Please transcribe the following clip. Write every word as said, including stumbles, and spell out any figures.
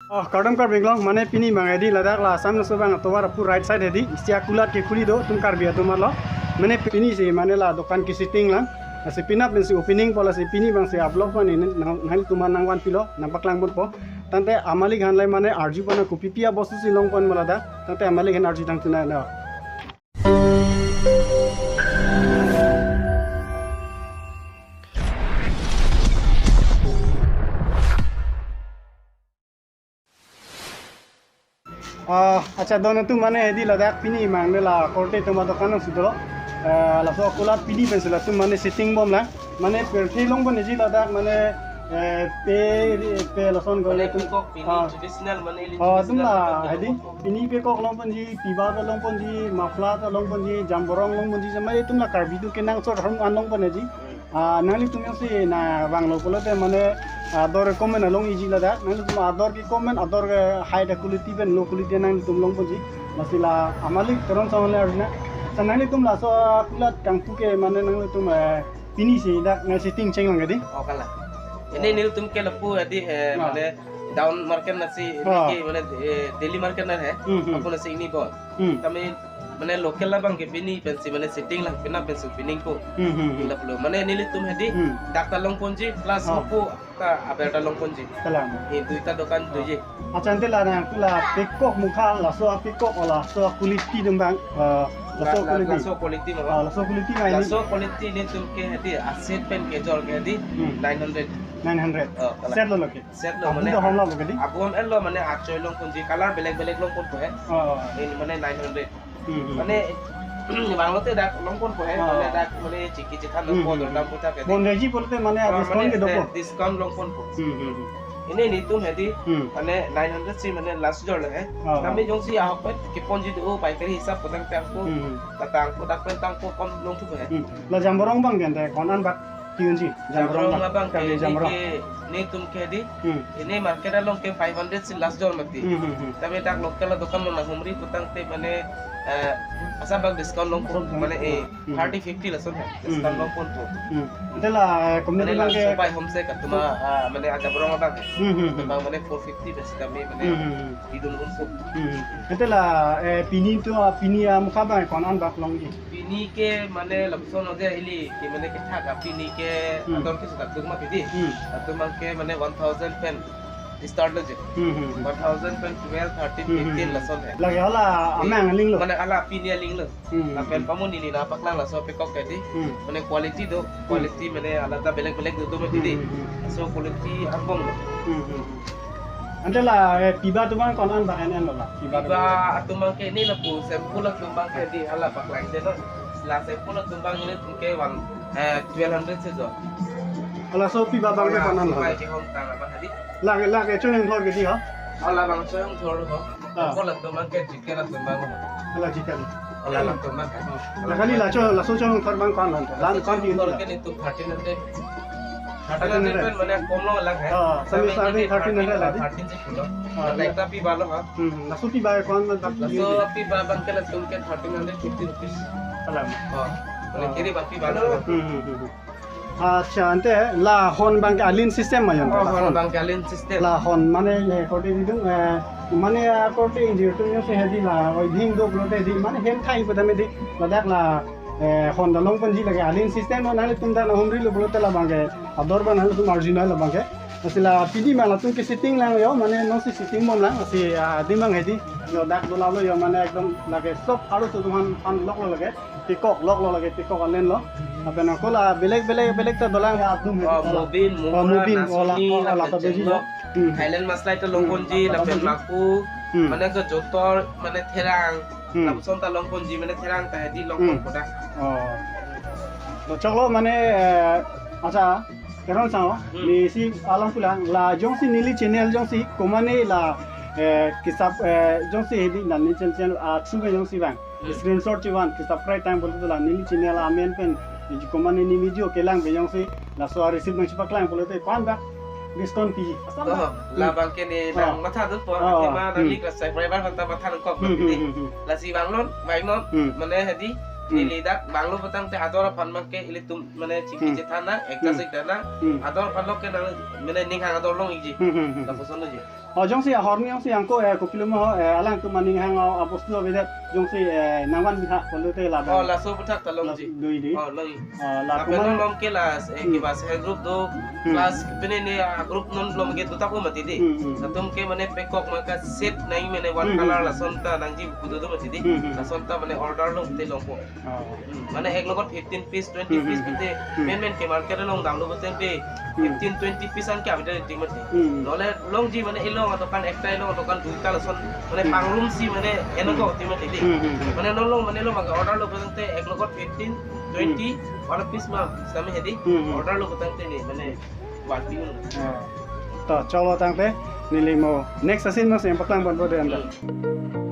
Oh, kardom Karbi Anglong, mane pini abang hedi ladak la Assam Rifle abang atovar apu right side hedi, isi akulat kekhuli do, tum Karbi atum lo. Mane pini si mane la dokan ke-setting lang, lasi penap pensi opening po, lasi pini abang si vlog mane nang, nangtum aphan nangvanpilo, nangpaklang ponpo. Tangte amalik aphan le mane arju pon, kopi pi abostu si longpon ma ladak, tangte amalik aphan arju tang tuna na. Ah, accha, don atum, mane hedi ladak pini abang ne la korte atum adokan along si dolo. Eh, laso akulat pini pensi latum mane setting bom lang. Mane pirthe longponji ladak mane, eh, pe, pe lason gole mane atum. Pekok pini ah traditional mane ili oh, atum traditional la mane hedi longpon. Pini pekok longponji, piba ta longponji, muffler ta longponji, jamborong longponji, mane atum la Karbi atum kenangsot arum an longponji. Ah, nanglitum jongsi nangvanglo pulote mane ador ke-comment along iji ladak. Nanglitum ador ke-comment, ador ke high quality pen low quality nanglitum longponji. Lasi la amalik Teron Song le arjuna. Sa nanglitum laso akulat kangpu ke mane nanglitum, eh, pini si dak nang setting chenglang hedi. Oh, kalang. Ini nelitum ke lapu hedi, eh, ah, mane down market lasi ini ah ke mane, eh, daily market na he. Hmm, hmm. Apu lasi ini bon. Hmm. Kami mane local abang ke pini pensi mane setting lang, penap pensi opening po. Hmm, hmm, hmm. Lapulo. Mane nelitum hedi hmm dak ta longponji plus ah apu ta aber ta longponji. Kalang. Ini duita dokan ah duji. Accha, ante la nang tu la pekok mukha, laso pekok o laso quality atum abang, eh, la, laso la, quality. Laso quality ma. Ah, laso quality ma ini. Laso quality nelitum ke hedi asit pen kejor ke hedi hmm nine hundred. Nine hundred. Oh, kalang. Set lo lo ke. Set lo, abu mane to hom lo ke di? Abu hom el lo, mane achoi longponji, color belek belek longponpo he. Oh. Ini mane nine hundred. Hmm, hmm. Mane bang lote dak longponpo he, oh, mane dak mane chingki chethan hmm longpo, hmm, dordam hmm puthak ke di. Bonreji pulote mane oh, discount mane, kedopo. Eh, discount longponpo. Hmm, hmm, hmm. Ini nelitum hedi hmm mane nine hundred si mane last jor le he. Oh. Kami jongsi ahok pen keponji do, paikari hisap pu tangte angko hmm hmm tangko dak pen tangko kom longthu he. Hmm. La jamborong abang ke ante ko-an bak ki-unji? Jamborong abang ke, kali ini jamborong ke, nelitum ke di. Hmm. Ini market along ke five hundred si last jor mati. Hmm, hmm, hmm. Tapi dak local adokan mane humri pu tangte mane, eh, asap bak discount longpo, asap mane, eh, hmm, thirty fifty lason he. Hmm. Discount longponpo. Hmm. Ante la, eh, community mane abang ke laso pai homse katuma, ah, mane ajamborong abang ke. Hmm, hmm, hmm. Abang mane four fifty besi kami mane hmm, hmm, hmm, idun unpo. Hmm. Ante la, eh, pini to, ah, pini amukha abang ko-an bak longji? Pini ke mane lapuson aja ili ke mane kethak apini ke hmm ador ke sudah duk mati di. Hmm. Atum abang ke mane one thousand pen start lo je. Hmm, hmm, hmm. One thousand pen twelve, thirteen, hmm, hmm, fifteen hmm lason he. Lake hala eh, amang aling lo. Mane hala pini aling lo. Hmm, hmm, lapen hmm pamuni neli nangpaklang laso pekok ke di. Hmm. Mane quality do, hmm, quality mane alada belek belek do do mati di. Hmm, hmm, hmm. So quality angbong lo. Hmm, hmm, hmm. Ante la, eh, piba atum abang ko-an bak en en lo la? Piba atum abang. Piba atum abang ke ini lapu sample atum abang ke di hala paklang je no. La sample atum abang nelitum ke one, eh, twelve hundred si jo. Laso piba abang ke ko-an lo? Piba ke hom tang abang hedi. Lake, lake chonghong thor ke di ha? Hala abang chonghong thor ho. Ah. Sample atum abang ke chicken atum abang ho. Hala chicken. Hala atum abang. La kali laso, laso chonghong thor abang ko-an lo? Laso ko-an chonghong thor ke nelitum thirteen hundred. Thirteen hundred pen mane kom lo lang he. Ah, sami. Kami starting ini thirteen hundred la di? Thirteen si pulo. Ah, mane ya. Ekta piba lo ha. Hmm, laso piba ko-an bak? Laso piba abang ke latum ke thirteen hundred fifty rupees. Kalang. Oh, mane ah kiri bak piba lo. Hmm, hmm, hmm, hmm. Accha, ante la hon abang ke alin system ma yon? Oh, la hon hon abang ke alin system. La hon mane ye korte di dung, eh, mane, ah, korte ingjir atum jongsi hedi la, oi, hing do pulote di, mane hem thai pu tame di, ladak la, eh, hon ta longponji lake alin system lo, nanglitum ta nang humri lo pulote la abang ke ador abang nanglitum arjunoi la abang ke. Lasi la pini abang latum ke setting lang yo, mane nonsi setting bom lang, lasi, ah, adim abang hedi, yo dak dola lo yo, mane ekdom lake sob arloso atum aphan, aphan lok lo lake, pekok lok lo lake, pekok alen lo. Lapen ako la belek belek belek ta dolang ya atum hedi. Oh, mobin, oh, mobin, mukra, oh, la, nasoni, oh, la, lapen ta beji chenglok, lo. Hmm. Thailand maslai ta longponji, hmm, lapen maku, hmm, mane ke jotor, mane therang, hmm, lapuson ta longponji, mane therang ta hedi longpon hmm kodak. Oh. Lo choklo mane, eh, accha, Teron Song, hmm, neli isi alam pulang, la jongsi neli channel jongsi komane la, eh, kisap, eh, jongsi hedi la neli channel, channel, ah, chuke jongsi abang. Hmm. Screenshot chevan, ke subscribe tang pulote la neli channel amen pen, neli komane neli video kelang pe jongsi, laso a-receipt nangchepaklang pulote ko-an bak discount pi? Asam oh, bak. La abang ke ne ah nang matha dunpo, ah, athema nang hmm lik la subscriber aphan ta matha nangkok hmm, hmm, di. Hmm, hmm. Lasi vangnon, vangnon, hmm, mane hedi, hmm, neli dak vanglo pu tangte ador aphan abang ke ilitum mane chingki hmm chethan nang, ekta hmm sik dan nang, hmm, ador aphan lo ke nang, mane ning hang ador long ikji. Hmm, hmm, hmm. Lapuson lo je. Oh, jongsi ahormu jongsi angko, eh, kopilo ma ho, eh, alangtum aning hang, oh, abostu avedet jongsi, eh, nangvan biha pulote laba. Oh, laso aphuthak ta longji. Laso dui di. Oh, longji. Oh, la lapen komat longlo ke la, eh, Hmm. kiba self help group do, Hmm. plus pine ne, ah, group non longke dotako mati di. Hmm, hmm. Latum ke mane pekok maka set nai mane one Hmm, hmm, color hmm. lason ta nangji kedo do mati di. Hmm, hmm. Lason ta mane order longte longpo. Oh. Hmm, mane ek logot fifteen piece, twenty Hmm, piece hmm, hmm. pute Hmm. men men ke market along damlo pute pe Hmm. fifteen, twenty piece an ke avedet di mati. Hmm. Nole longji mane elong adokan ekta elong adokan duita lason mane Hmm. pangrumsi mane enoko Hmm. di mati di. Hmm, hmm, hmm. Mane non long mane long maka order lo pute ek logot fifteen, twenty, Hmm. one piece ma sami hedi. Hmm, hmm. Order lo pute ne mane bati un. Oh. To, choklo tangte, neli mo next asin mas yang paklang pon po de anda. Hmm.